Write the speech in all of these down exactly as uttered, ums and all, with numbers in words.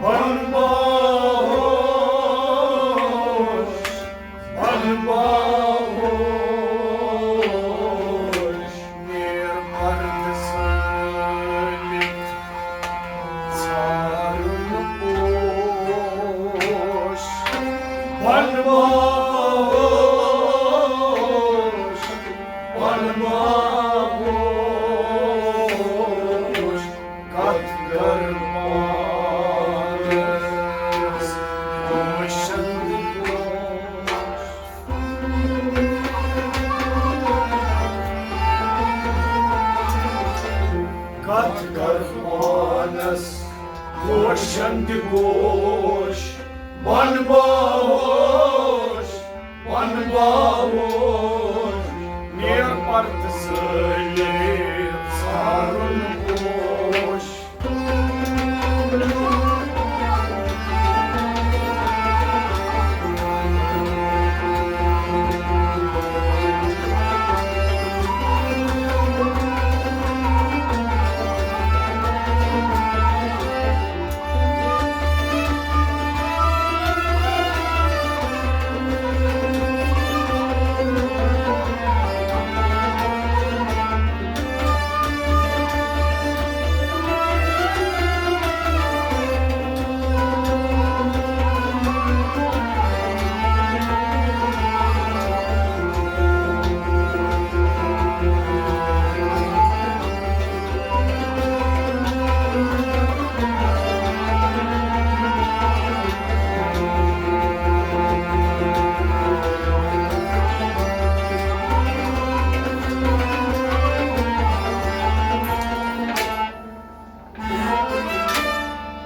بن باہوش، بن باہوش، نیر پردٕ ژٲلِتھ ژھارُن پوش۔ بن باہوش، بن باہوش، کتھ کر پانس روشن۔ کتھ کر پانس روشن تہِ گوش۔ بن باہوش، بن باہوش، نیر پردٕ ژٲلِتھ ژھارُن پوش۔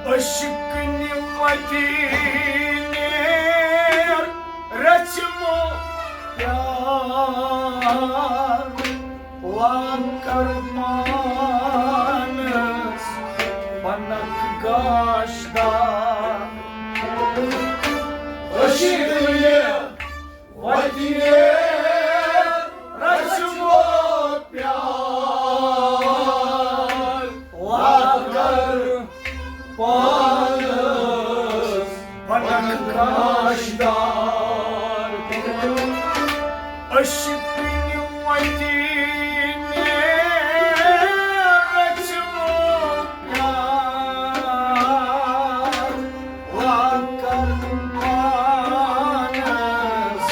عشق نِمتی نیر رچمو پیار، لاکر مانس بنک گاشدار۔ عشق نِمتی وتی رچمو پیار، لاکر پانس بنک گاشدار۔ عشق نِمتی رچمو پیار، لاکر پانس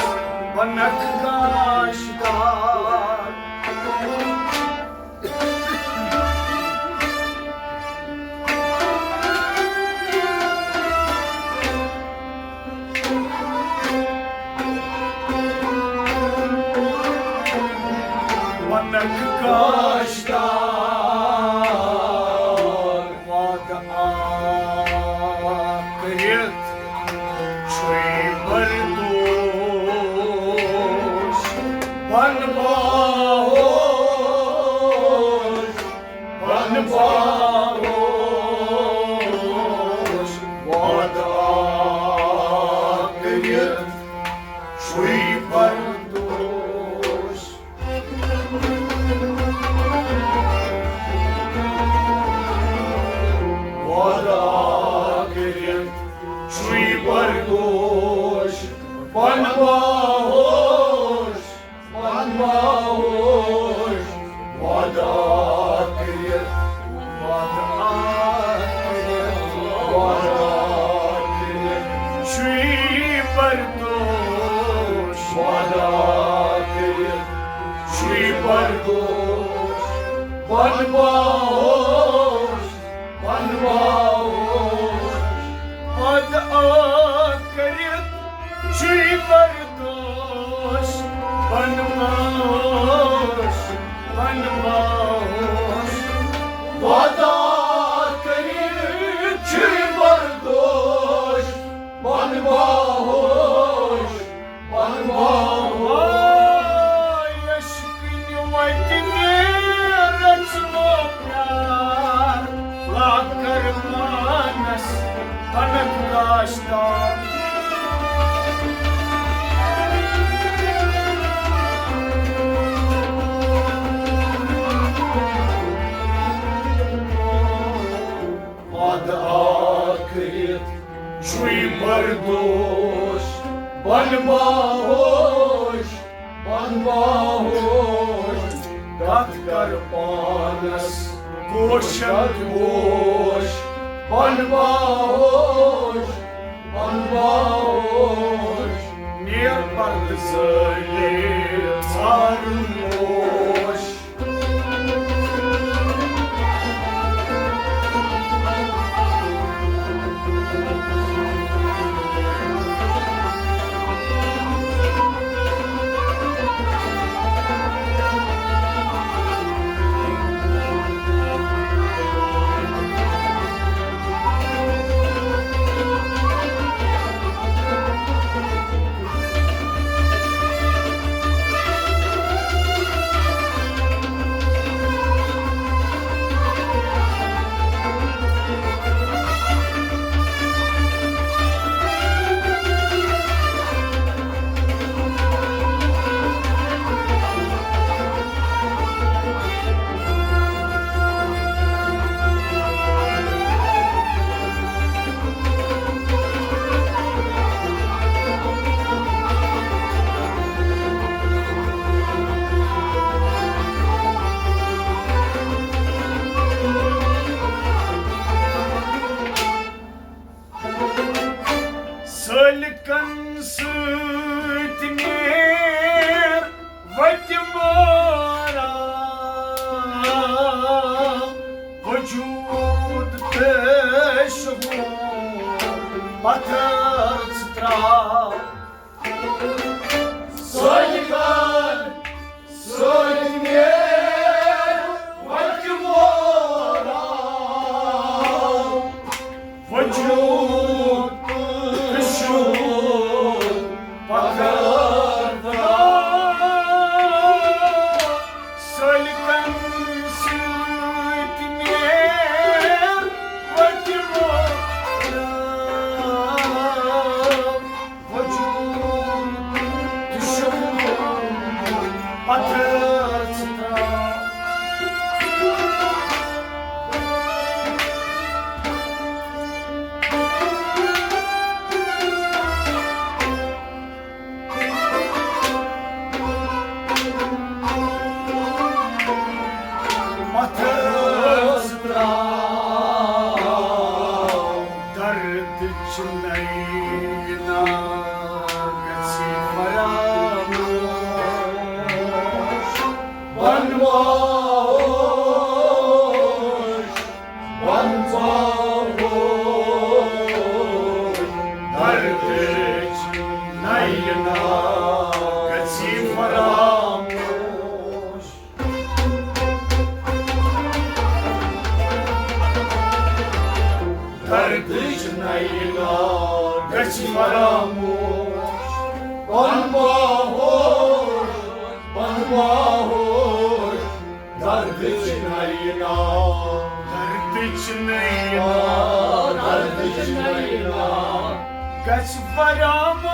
بنک گاشدار۔ بنک گاشدار۔ وعدٕ اکھ کٔرِتھ چھُے بردوش۔ بن باہوش، بن باہوش، وعدٕ اکھ کٔرِتھ چھُے بردوش۔ وعدٕ کٔرِتھ چھُے بردوش۔ بن باہوش، بن باہوش، وعدٕ کٔرِتھ، وعدٕ کٔرِتھ، وعدٕ کٔرِتھ چھُے بردوش۔ وعدٕ کٔرِتھ چھُے بردوش۔ بن باہوش، بن باہوش، وعدٕ کٔرِتھ چھُے بردوش۔ بن باہوش، بن باہوش، وعدٕ کٔرِتھ چھُے بردوش۔ بن باہوش، بن باہوش۔ عشق نِمتی رچمو پیار، لاکر پانس بنک گاشدار۔ وعدٕ اکھ چھُے بردوش، بن باہوش، بن باہوش، کتھ کر پانس کوشن ہوش، بن باہوش، بن باہوش، نیر پردٕ زٲلِتھ ژھارُن ہوش۔ سٲلِکن سۭتۍ نیر وتہِ مارا، وجود تہٕ شعور پتھر ژٕ تراو۔ سٲلِکن سۭتۍ نیر وتہِ مارا، وجود تہٕ شعور پتھر تراو۔ سٲلِکن سۭتۍ نیر وتہِ مارا، وجود تہٕ شعور پتھر ژٕ تراو۔ پتھر ژٕ تراو۔ دردٕچ نعنا گژھِ فراموش۔ بن باہوش، بن باہوش، دردٕچ نعنا گژھِ فراموش۔ دردٕچ نعنا گژھِ فراموش۔ بن باہوش، بن باہوش، دردٕچ نعنا۔ دردٕچ نعنا۔ دردٕچ نعنا۔ گژھِ فراموش۔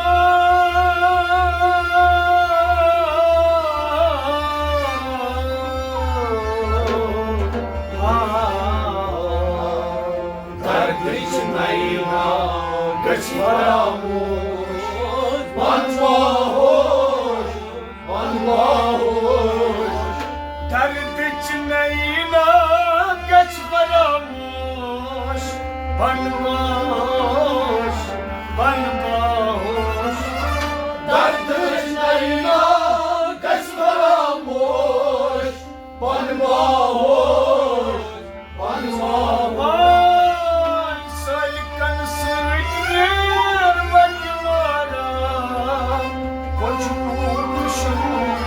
دردٕچ نعنا گژھِ فراموش۔ بن باہوش، بن باہوش۔ دردٕچ نعنا گژھِ فراموش۔ بن باہوش، بن باہوش۔ دردٕچ نعنا گژھِ فراموش۔ بن باہوش، بن باہوش۔ سٲلِکن سۭتۍ نیر وتہِ مارا، وجود شعور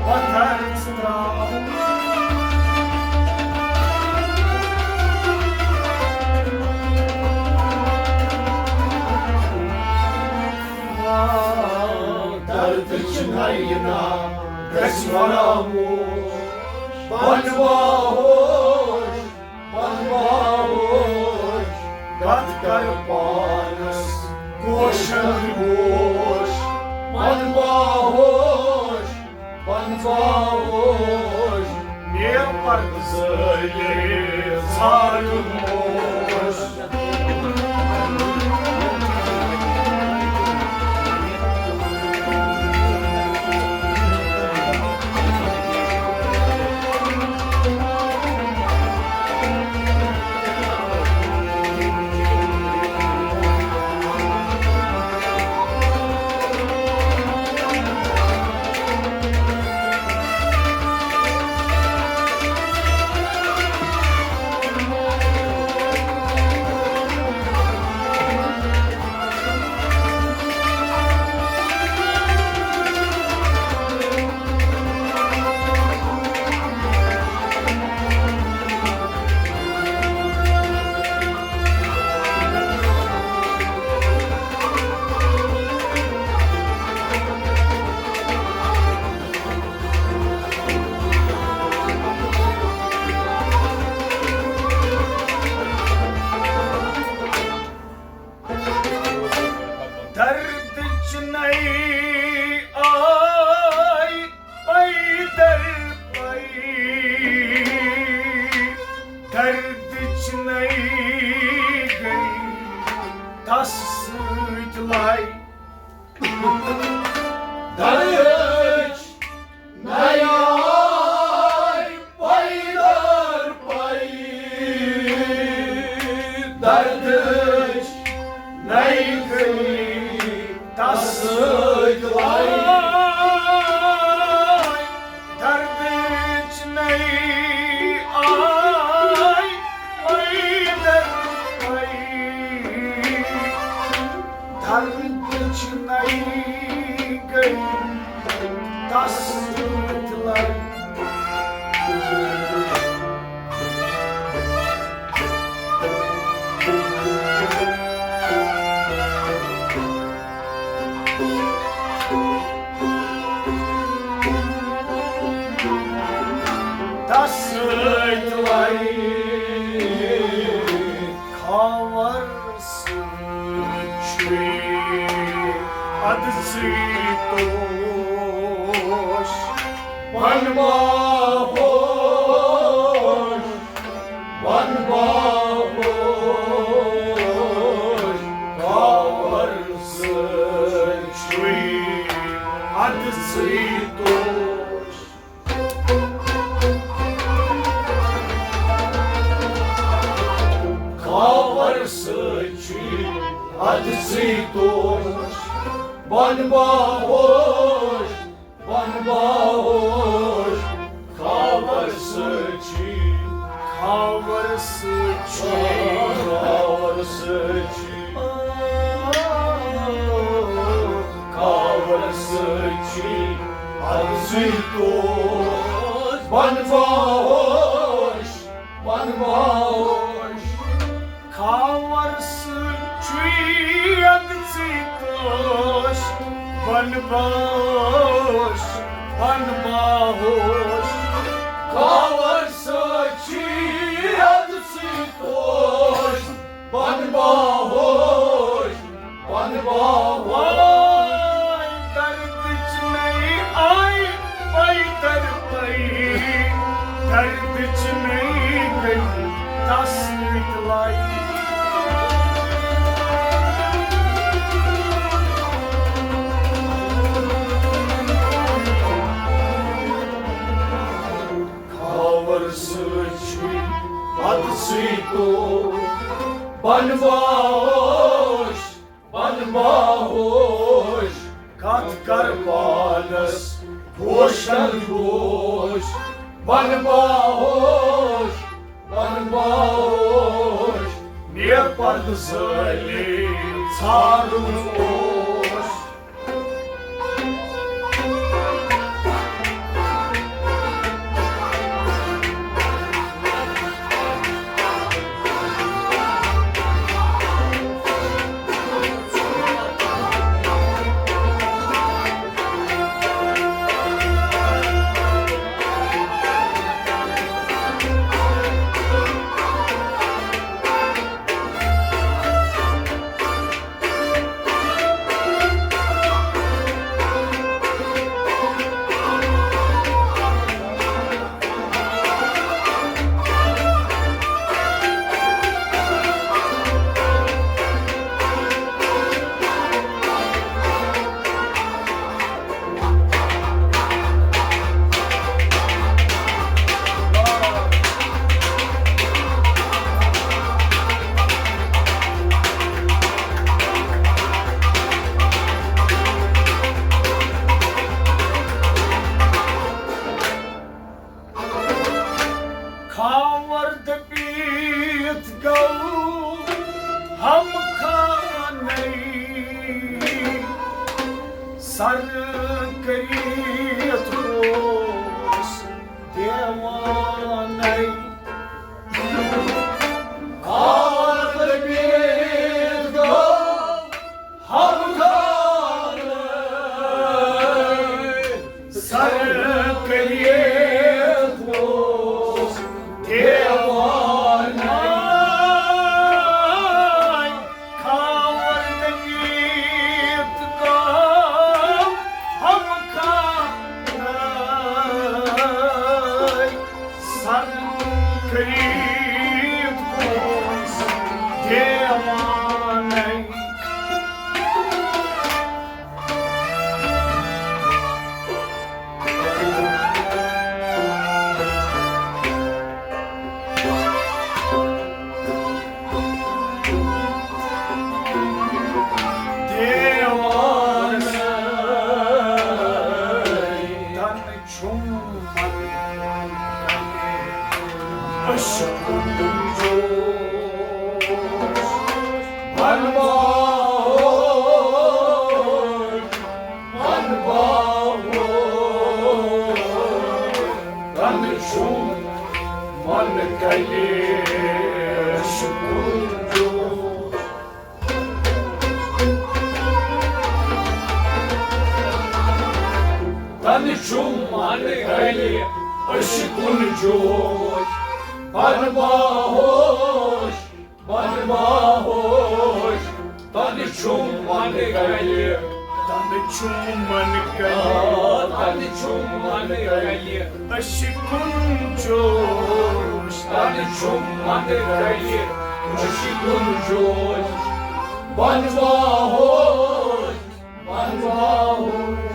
پتھر ژٕ تراو۔ دردٕچ نعنا گژھِ فراموش۔ بن باہوش، بن باہوش، کتھ کر پانس کوشن ہوش۔ بن باہوش، بن باہوش، نیر پردٕ زٲلِتھ ژھارُن ہوش۔ تس سۭتۍ لے۔ دردٕچ نَیہِ آے پَے در پَے۔ دردٕچ نَیہِ گٔلی تس سۭتۍ لے۔ دردٕچ نَیہِ آے پَے در پَے۔ دردٕچ نَیہِ گٔلی تس سۭتۍ لے۔ تس سۭتۍ لے۔ خاور سۭتۍ چھُے اَدٕ ژٕے توش۔ بن باہوش، بن باہوش، خاور سۭتۍ چھُے اَدٕ ژٕے توش۔ خاور سۭتۍ چھُے اَدٕ ژٕے توش۔ بن باہوش، بن باہوش، خاور سۭتۍ چھُے۔ خاور سۭتۍ چھُے۔ خاور سۭتۍ چھُے۔ خاور سۭتۍ چھُے اَدٕ ژٕے توش۔ بن باہوش، بن باہوش۔ خاور سۭتۍ چھُے اَدٕ ژٕے توش۔ بن باہوش، بن باہوش۔ خاور سۭتۍ چھُے اَدٕ ژٕے توش۔ بن باہوش، بن باہوش۔ وای، دردٕچ نَیہِ آے پَے در پَے۔ دردٕچ نَیہِ گٔلی تس سۭتۍ لے۔ خاور سۭتۍ چھُے اَدٕ ژٕے توش۔ بن باہوش، بن باہوش۔ کتھ کر پانس ہوشن ہوش۔ بن باہوش، بن باہوش۔ مےٚ پتہٕ زٲلِتھ ژھانڈُن اوس۔ خاور دٔپِتھ گوٚو ہم خانَے، سر کٔرِتھ اوس دیوانَے۔ خاور دٔپِتھ گوٚو ہم خانَے، سر کٔرِتھ اوس دیوانَے۔ خاور دٔپِتھ گوٚو تَنہٕ چھُم من گلہِ أچھ کُن جوش، بن باہوش، بن باہوش، تَنہٕ چھُم من گلہِ، تَنہٕ چھُم من گلہِ، آ، تَنہٕ چھُم من گلہِ أچھ کُن جوش، تَنہٕ چھُم من گلہِ أچھ کُن جوش، بن باہوش، بن باہوش۔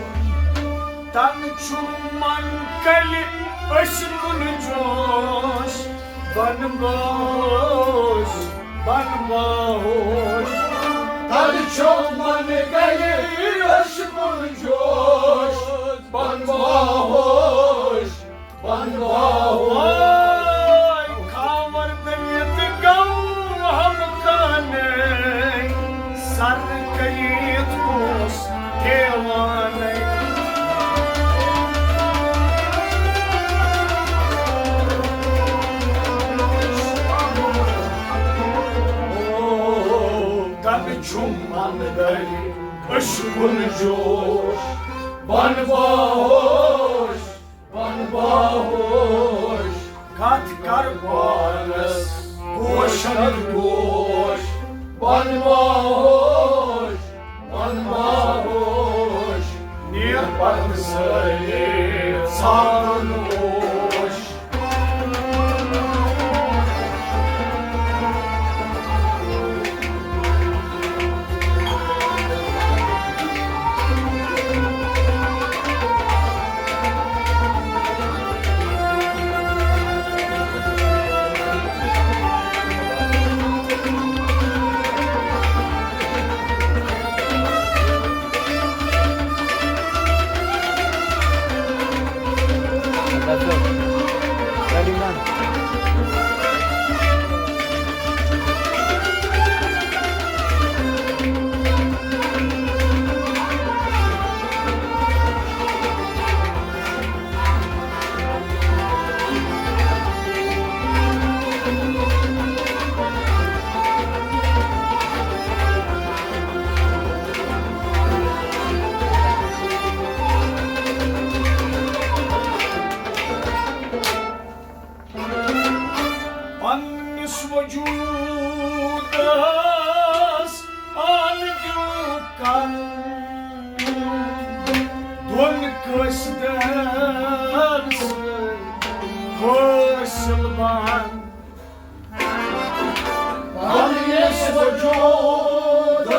تَنہٕ چھُم من گلہِ أچھ کُن جوش، بن باہوش، بن باہوش۔ تَنہٕ چھُم من گلہِ أچھ کُن جوش، بن باہوش، بن باہوش۔ ہاے، کھاور دٔمِتھ گوٚو ہم کانے، سر کٔرِتھ اوس دیوانے۔ تَنہٕ چھُم من گلہِ أچھ کُن جوش، بن باہوش، بن باہوش۔ کتھ کر پانس گوشن گوش، بن باہوش، بن باہوش۔ نیر پتہٕ سٲری ژھانڈُن اوش۔ پننِس وجودس آن دیو کن، دۄن قٲصدن سۭتۍ حٲصِل بن۔ پننِس وجودس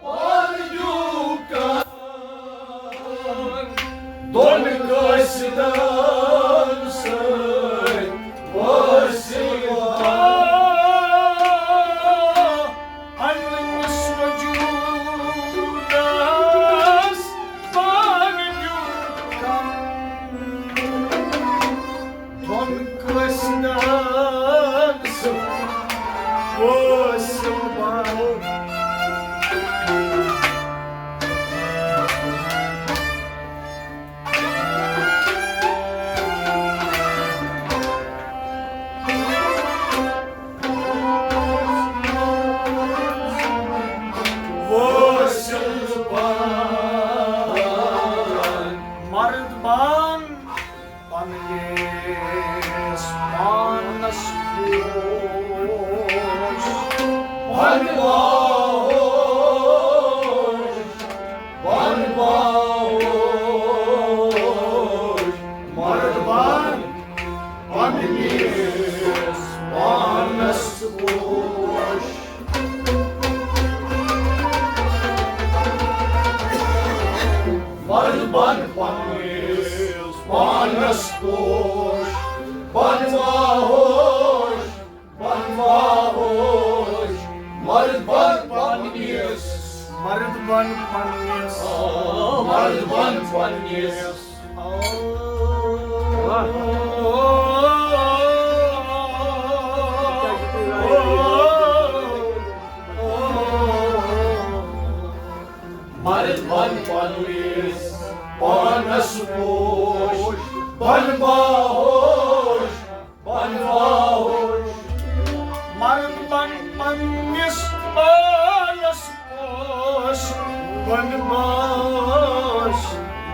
آن دیو کن، دۄن قٲصدن سۭتۍ حٲصِل بن۔ پننِس وجودس آن دیو کن، دۄن قٲصدن سۭتۍ حٲصِل بن۔ حٲصِل بن۔ مرد بن پننِس پانس پوش۔ بن باہوش، بن باہوش۔ مرد بن پننِس پانس پوش۔ مرد بن پننِس پانس پوش۔ بن باہوش، بن باہوش۔ مرد بن پننِس، مرد بن پننِس، آ، مرد بن پننِس۔ واہ۔ مرد بن پننِس پانس پوش، بن باہوش، بن باہوش۔ مرد بن پننِس پانس پوش، بن باہوش،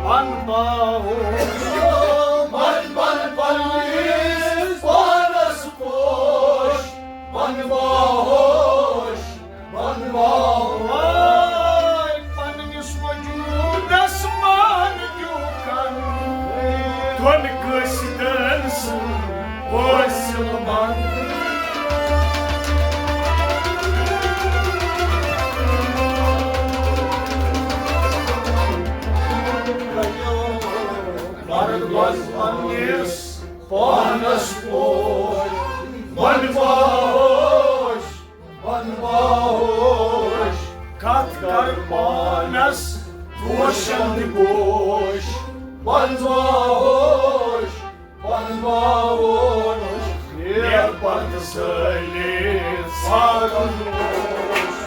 بن کر پانس پوشن پوش، بنوا ہوش، بنوا ہوش، نیر پرد سٲلِتھ ژھانڈُن اوس۔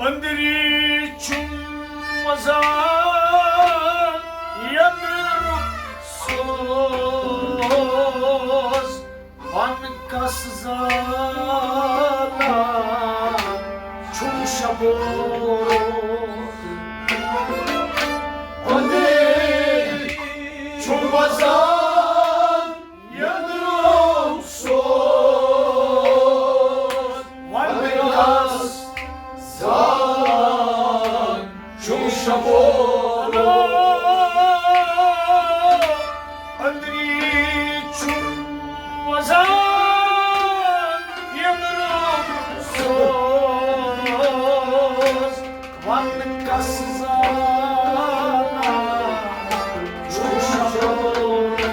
أنٛدری چھُم وَزان یَتھ سوز، وَن کَس زالان چھُم شَبو روز۔ أنٛدری چھُم وَزان یَدرو سوز، وَنٛدَس زالان چھُم شَبو روز۔ أنٛدری چھُم وَزان یَدرو سوز، وَن کَس زالان چھُم شَبو روز۔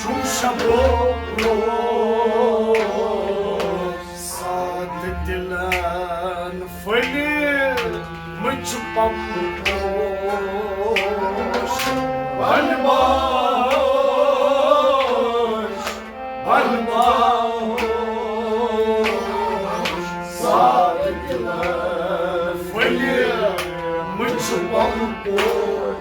چھُم شَبو روز۔ سادٕ دِلن پھٔلۍ مٕتۍ چھِ پَمہٕ پوش۔ بَن باش، بَن باش، سادٕ دِلن پھٔلۍ مٕتۍ چھِ پَمہٕ پوش۔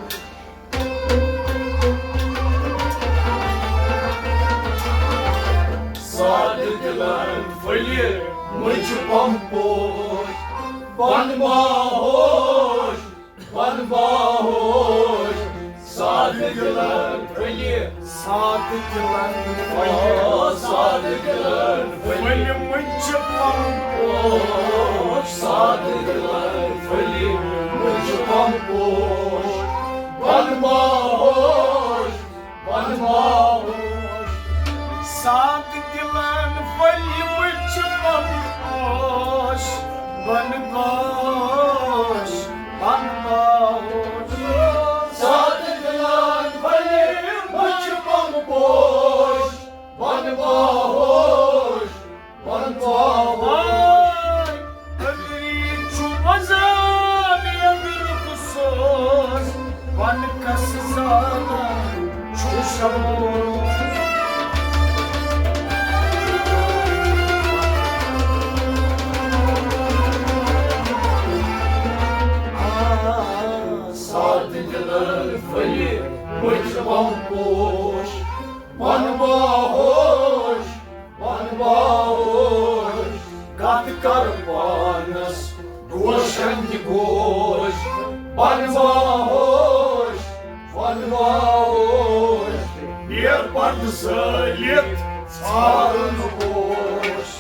سادٕ دِلن پھٔلۍ مٕتۍ چھِ پَمہٕ پوش۔ بَن باہوش، بَن باہوش، سادٕ دِلن پھٔلۍ، سادٕ دِلن پھٔلۍ، سادٕ دِلن پھٔلۍ مٕتۍ چھِ پَمہٕ پوش۔ سادٕ دِلن پھٔلۍ مٕتۍ چھِ پَمہٕ پوش۔ بَن باہوش، بَن باہوش۔ سادٕ دِلن پھٔلۍ مٕتۍ چھِ پَمہٕ پوش۔ بَن باہوش، بَن باہوش۔ سادٕ دِلن پھٔلۍ مٕتۍ چھِ پَمہٕ پوش۔ بَن باہوش، بَن باہوش۔ أنٛدری چھُم وَزان یَدرُک سوز، وَن کَس زالان چھُم شَبو روز۔ آ، سادٕ دِلن پھٔلۍ مٕتۍ چھِ پَمہٕ پوش۔ بَن باہوش، بَن باہوش، کَتھ کَر پانَس گوشَن تہِ گوش۔ بَن باہوش، بَن باہوش، نیر پَردٕ زٲلِتھ ژھانڈُن پوش۔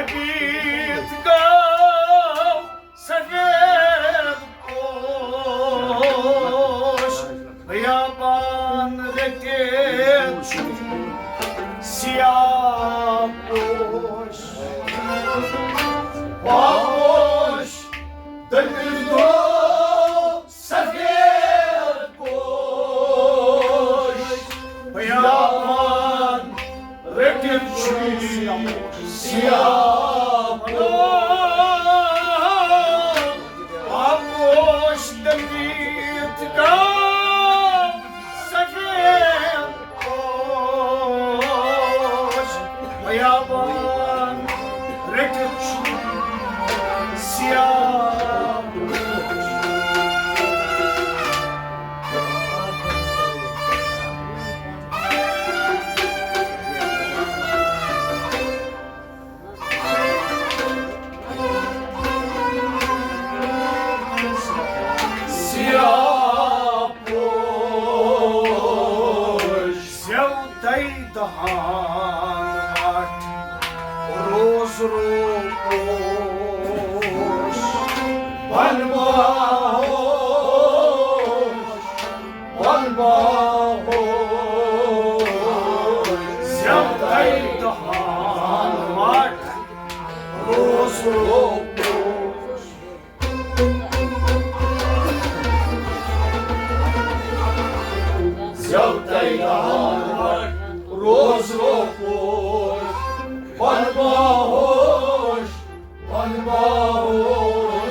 عید گاہ سفید پوش، بیابان رٔٹِتھ سیاہ پوش۔ پوش دٔپِتھ گوٚو سفید پوش، بیابان رٔٹِتھ چھُ سیاہ پوش۔ پوش دٔپِتھ گوٚو سفید پوش، بیابان رٔٹِتھ چھُ سیاہ۔ سیاہ پوش، زیوتَے دہان وَٹھ، روز روپوش، بَن باہوش، بَن باہوش، زیوتَے دہان وَٹھ، روز روپوش۔ زیوتَے دہان وَٹھ، روز روپوش، بَن باہوش، بَن باہوش۔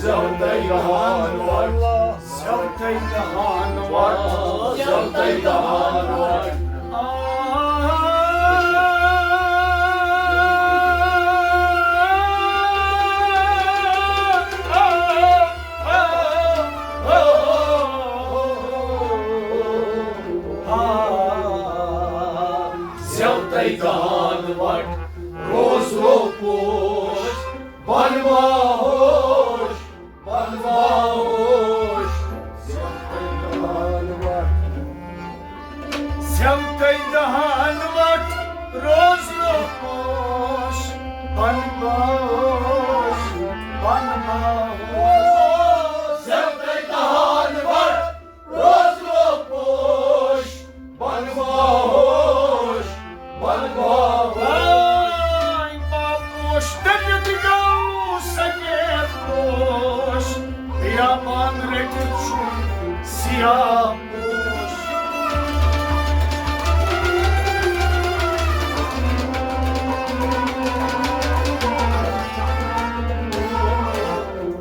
زیوتَے دہان وَٹھ، زیوتَے دہان وَٹھ، زیوتَے دہان وَٹھ۔ زیوتَے دہان وَٹھ، روز روپوش، بَن باہوش، بَن باہوش۔ زیوتَے دہان وَٹھ، زیوتَے دہان وَٹھ، روز روپوش، بَن باہوش، بَن باہوش۔ زیوتَے دہان وَٹھ، روز روپوش، بَن باہوش، بَن باہوش۔ پوش دٔپِتھ گوٚو سفید پوش، بیابان رٔٹِتھ چھُ سیاہ پوش۔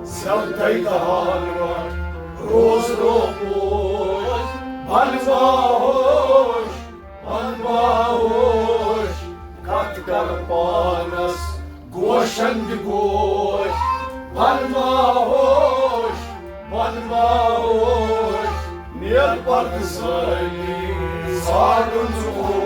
زیوتَے دہان وَٹھ، روز روپوش، بَن باہوش، بَن باہوش۔ کَتھ کَر پانَس گوشَن دِ گوش، بَن باہوش، بَن باہوش۔ نیر پَردٕ سٲری ژھانٛڈُن ژٕ پوش۔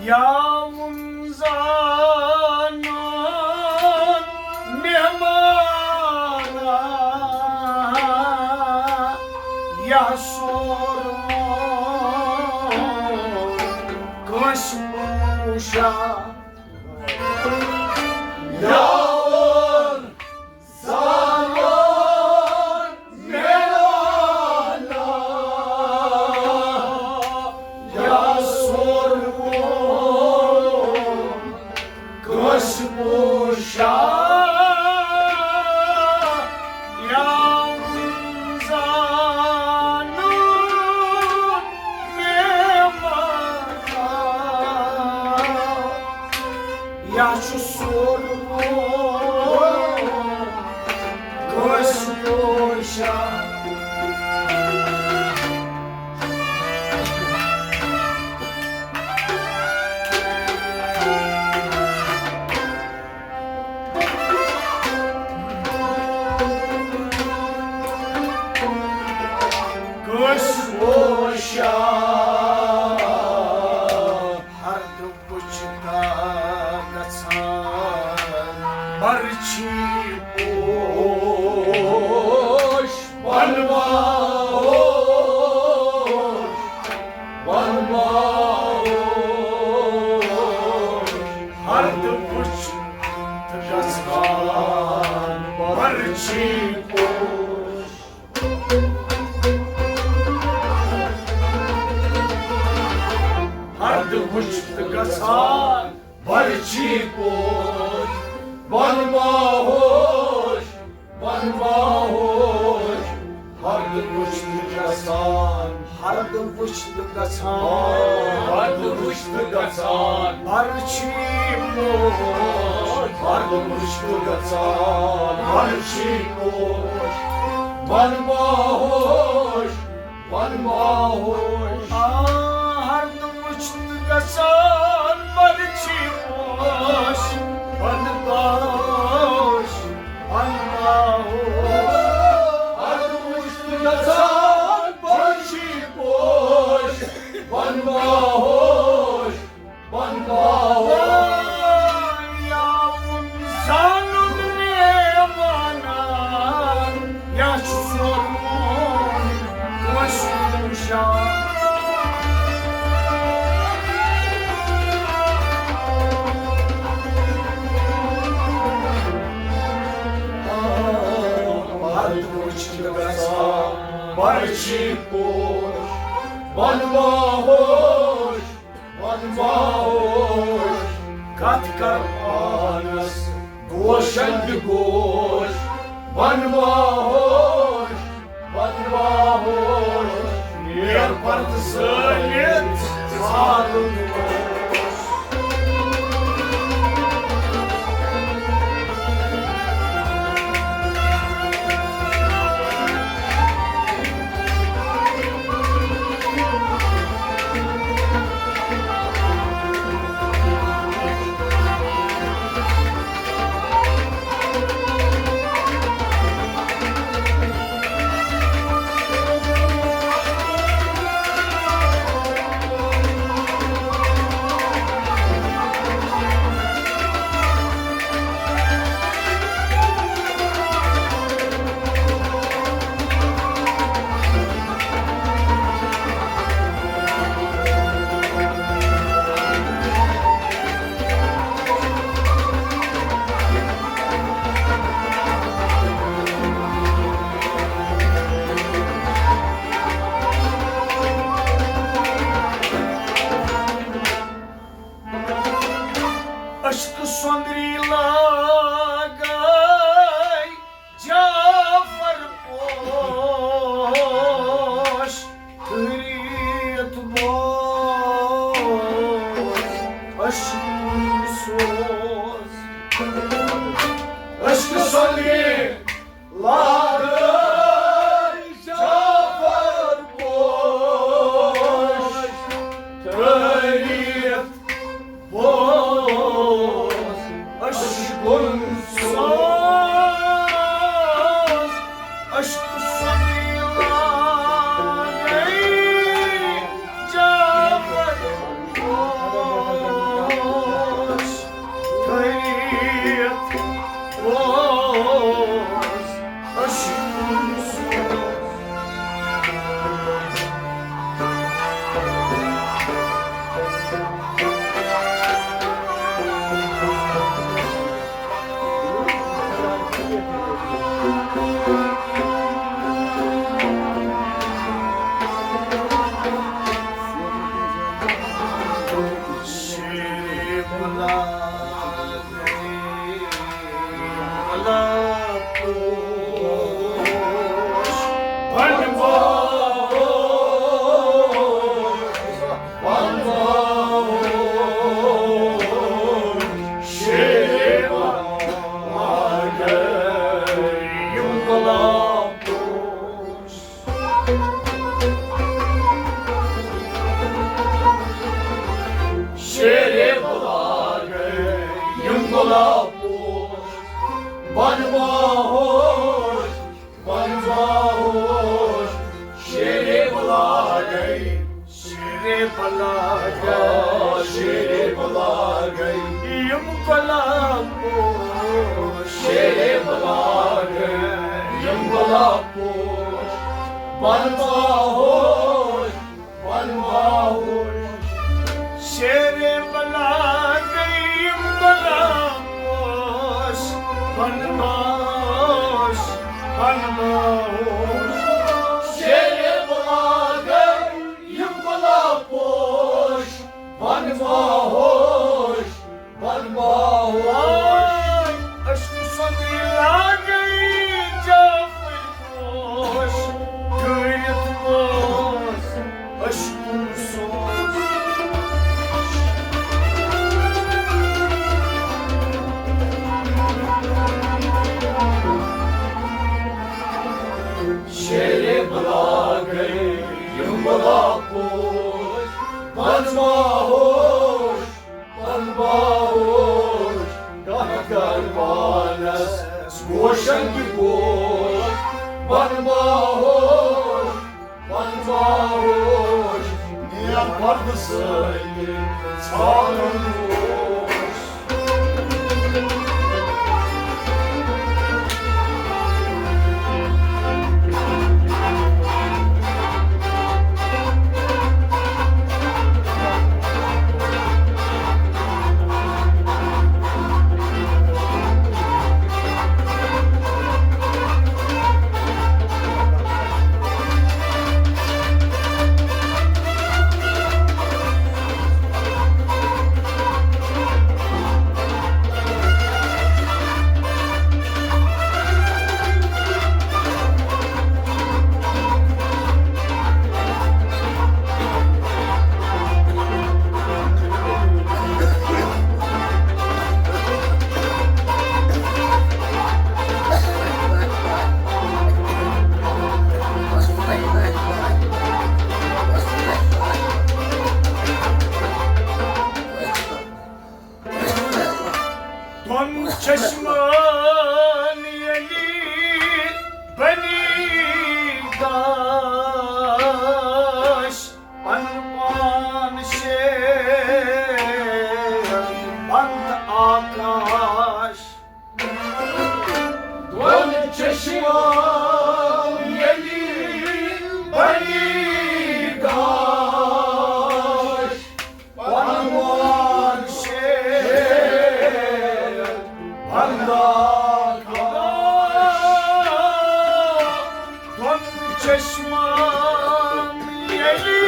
یا وُن زانُن مہمانا، یا سورُن کٲنٛسہِ پوٗشا۔ یا وُن زانُن مہمانا، وٕچھِتھ گژھان برچی پوش، بۄن باہوش، بۄن باہوش، ہردٕ وٕچھِتھ گژھان، ہردٕ وٕچھِتھ گژھان، ہردٕ وٕچھِتھ گژھان برچی پوش، ہردٕ وٕچھِتھ گژھان برچی پوش، بۄن باہوش، بۄن باہوش۔ آ، ہردٕ وٕچھِتھ گژھان برچی پوش، بۄن باہوش، بۄن باہوش۔ ہردٕ وٕچھِتھ گژھان برچی پوش، بۄن باہوش، بۄن باہوش۔ یا وُن زانُن مےٚ وَنان، یا چھُ سورُن کٲشُر شان۔ ہردٕ وٕچھِتھ گژھان برچی پوش، بۄن باہوش، بۄن باہوش۔ کتھ کر پانس گوشن تہِ گوش، بۄن باہوش، بۄن باہوش۔ نیر پرد زٲلِتھ ژھانڈُن اوس۔ عشق سۄندری لاگے جعفر پوش، خٲریت بوز عشق سوز۔ عشق سۄندری لاگے جعفر پوش، خٲریت بوز عشق سوز۔ عشق سۄندری لاگے جعفر پوش، خٲریت بوز عشق سوز۔ شیرِ بلاگے یِم گۄلاب پوش، بۄن باہوش، بۄن باہوش۔ شیرِ بلاگے، شیرِ بلاگے، آ، شیرِ بلاگے یِم گۄلاب پوش۔ شیرِ بلاگے یِم گۄلاب پوش، بۄن باہوش، بۄن باہوش۔ شیرِ بلاگے یِم گۄلاب پوش، بۄن باہوش، بۄن باہوش۔ شیرِ بلاگے یِم گۄلاب پوش، بۄن پردٕ سۭتۍ ژھانٛڈُن اوس۔ دۄن چشمن ییٚلہِ بنی گاش، پن پان شیر بند آکاش۔ دۄن چشمن ییٚلہِ بنی گاش، پنوان شیر بندہ کھڑا۔ دۄن چشمن ییٚلہِ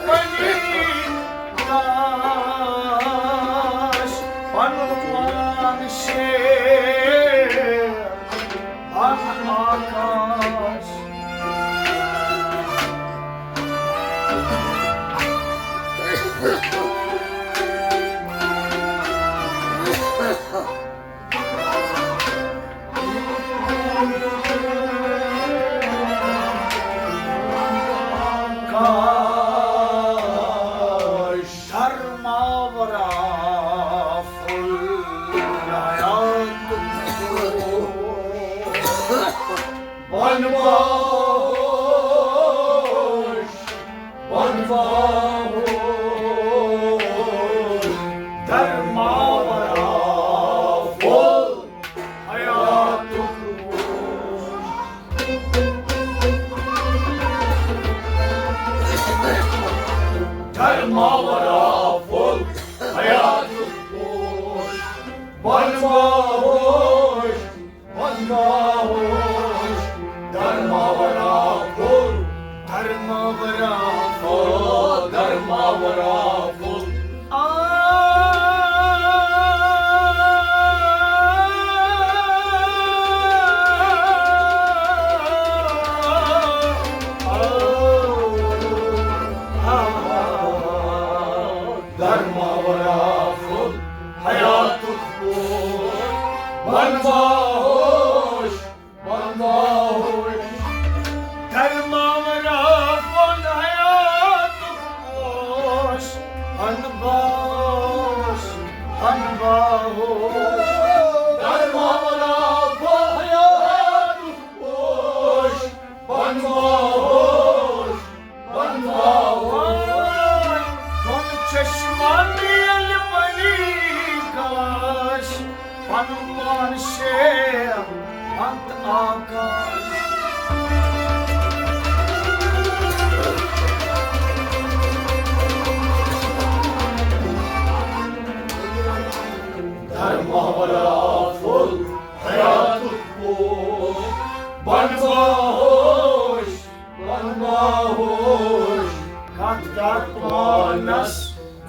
بنی گاش، پنوان شیر بند آکاش۔ آکاش۔ درماورا پھول حیات بنواش، بنواش۔ درماورا پھول حیات درماورا پھول حیات پوش، بنواش، بنواش۔ درماورا پھول، درماورا پھول، درماورا پھول۔ آ، آ، آ، درماورا پھول حیاتُک پوش، بنواش، بنواش۔ درماورا پھول حیاتُک پوش، بنواش، بنواش۔ درماورا پھول حیاتُک پوش، بنواش، بنواش۔ دۄن چشمن ییٚلہِ بنی گاش، پنُن پان شیر بند آکاش۔ درماورا پھول حیاتُک پوش، بنواش، بنواش۔ کتھ کتھ پانس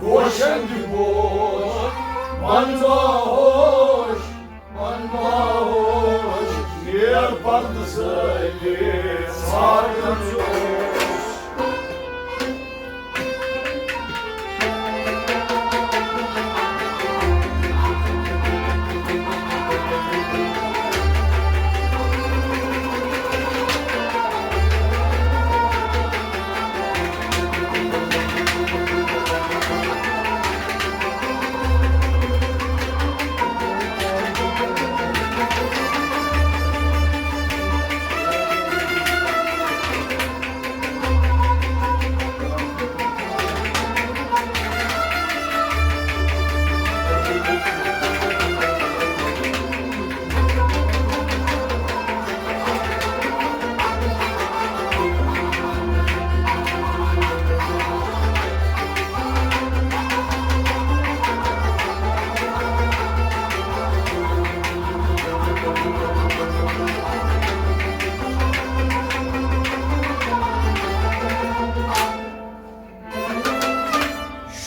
گوشن دِ بوش، بنواش، بنواش۔ شیر بند سۭتۍ ژھانٛڈُن اوس۔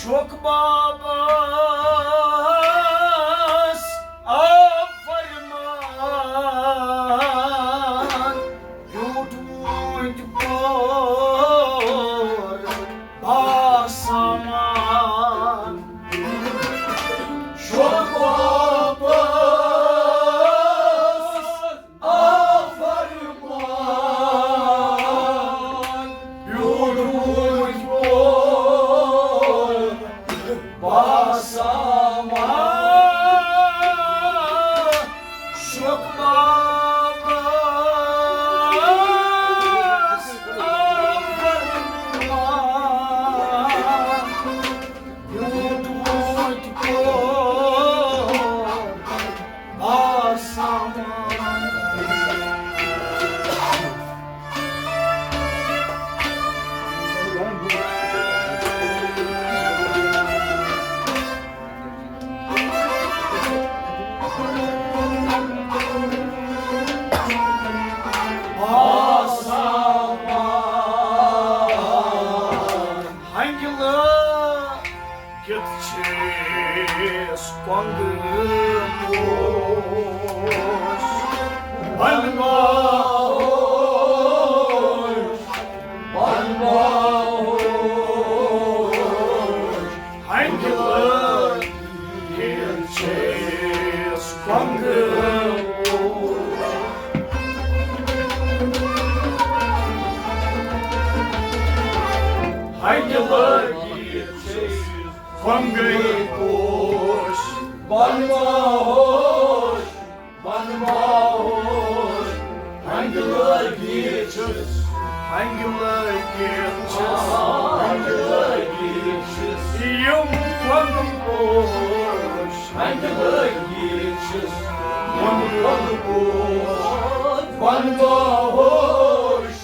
شوق بابس آو فرمان، بیوٗٹھ وٲنٛتۍ پور باسامان۔ شوق بابس آو فرمان، بیوٗٹھ وٲنٛتۍ پور باسامان۔ شوق بابس آو فرمان، بیوٗٹھ وٲنٛتۍ پور باسامان۔ باسامان۔ ہنٛگہِ لٲ کِتھ چھِس کۄنٛگہٕ پوش؟ بنہٕ باہوش، بنہٕ باہوش۔ ہنٛگہِ لٲگِتھ چھِس کۄنٛگہٕ پوش۔ ہنٛگہِ لٲگِتھ چھِس کۄنٛگہٕ پوش۔ بنہٕ باہوش، بنہٕ باہوش۔ ہنٛگہِ لٲگِتھ چھِس، ہنٛگہِ لٲگِتھ چھِس، ہنٛگہِ لٲگِتھ چھِس۔ یِم کۄنٛگہٕ پوش، ہنٛگہِ لٲگِتھ چھِس، یِم کۄنٛگہٕ پوش۔ بنہٕ باہوش،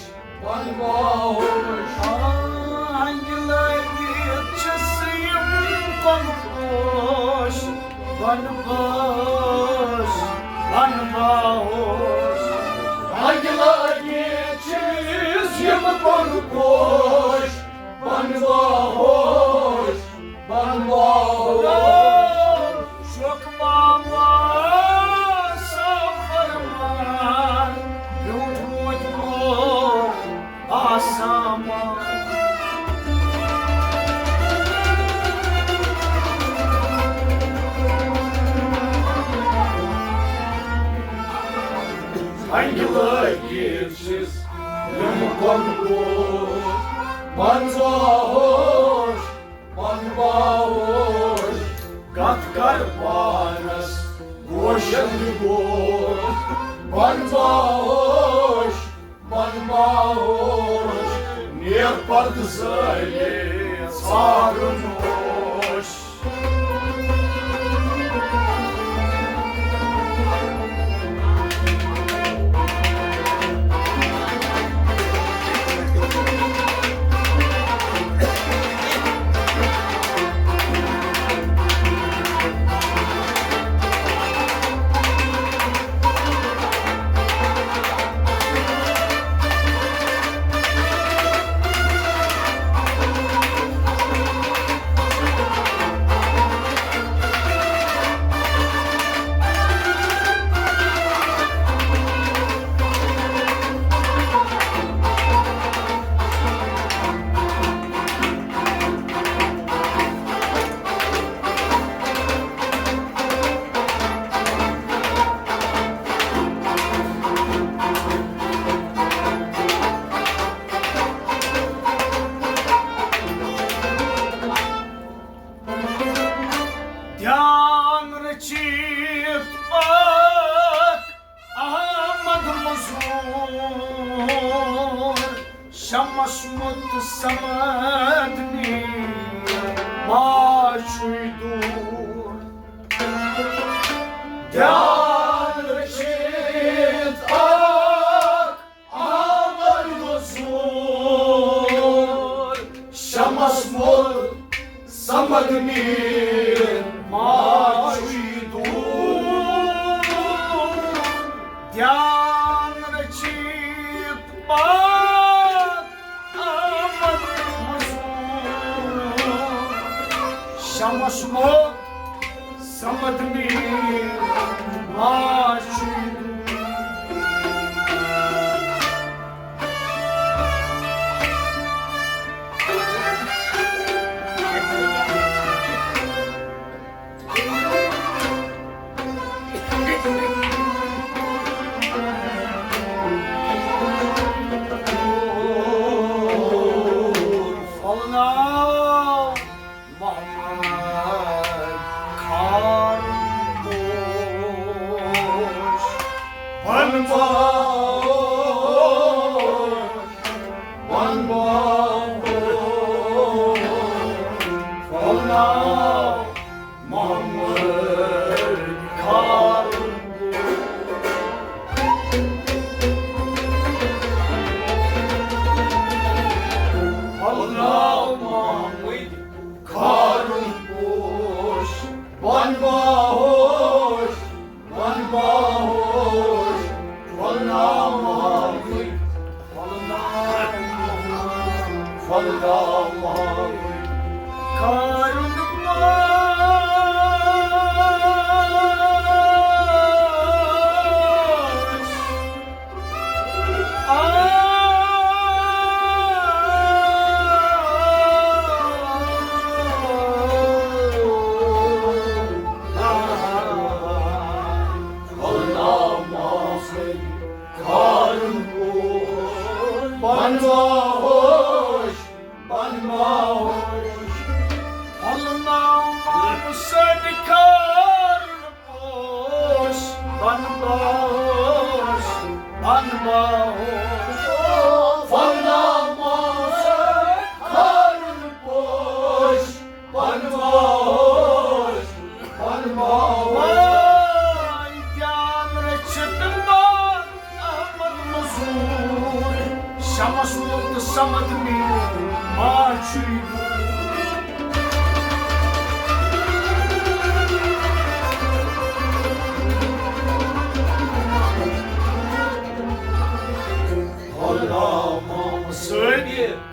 بنہٕ باہوش۔ ہنٛگہِ لٲگِتھ چھِس یِم کۄنٛگہٕ پوش، بنہٕ باہوش، بنہٕ باہوش۔ ہنٛگہِ لٲگِتھ چھِس یِم کۄنٛگہٕ پوش، بنہٕ باہوش، بنہٕ باہوش۔ شوق بابس آو فرمان، بیوٗٹھ وٲنٛتۍ پور باسامان۔ ہنٛگہِ لٲگِتھ چھِس یِم کۄنٛگہٕ پوش، بنہٕ باہوش، بنہٕ باہوش۔ کتھ کر پانس گوشن گوش، بنہٕ باہوش، بنہٕ باہوش۔ نیر پردٕ زٲلِتھ ژھارُن اوش۔ دھیان رٔچھِتھ پاک احمد مزور، شمس مت سمد نیر ما چھُے دوٗر۔ دھیان رٔچھِتھ پاک احمد مزور، شمس مت سمد نیر ما چھُے دوٗر۔ دھیان رٔچھِتھ پاک احمد مزور، شمس مو سمد می ما چھُ۔ پھۄلناو محمد کھارُن پوش، بنباوش، بنباوش، پھۄلناو محمد کھارُن پوش۔ پھۄلناو محمد کھارُن پوش، بنباوش، بنباوش، پھۄلناو محمد، پھۄلناو محمد، پھۄلناو محمد کھارُن پوش۔ پھۄلناو محمد سٕنٛدِ کھارُن پوش، بنباوش، بنباوش۔ پھۄلناو محمد سٕنٛدِ کھارُن پوش، بنباوش، بنباوش۔ وای جان رٔچھِتھ بار احمد مزور، شمس مُلک سمد میون ما چھُے دوٗر۔ پھۄلناو محمد سٕنٛدِ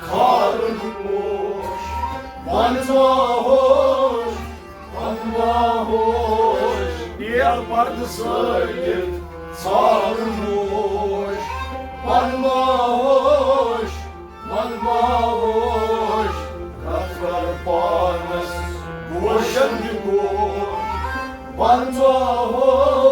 کھارُن پوش، بنباوش، بنباوش، بے پردٕ زٲلِتھ ژھارُن نوش۔ بنباوش، بنباوش، رتھ کر پانس گوشن یہِ گوش۔ بنباوش،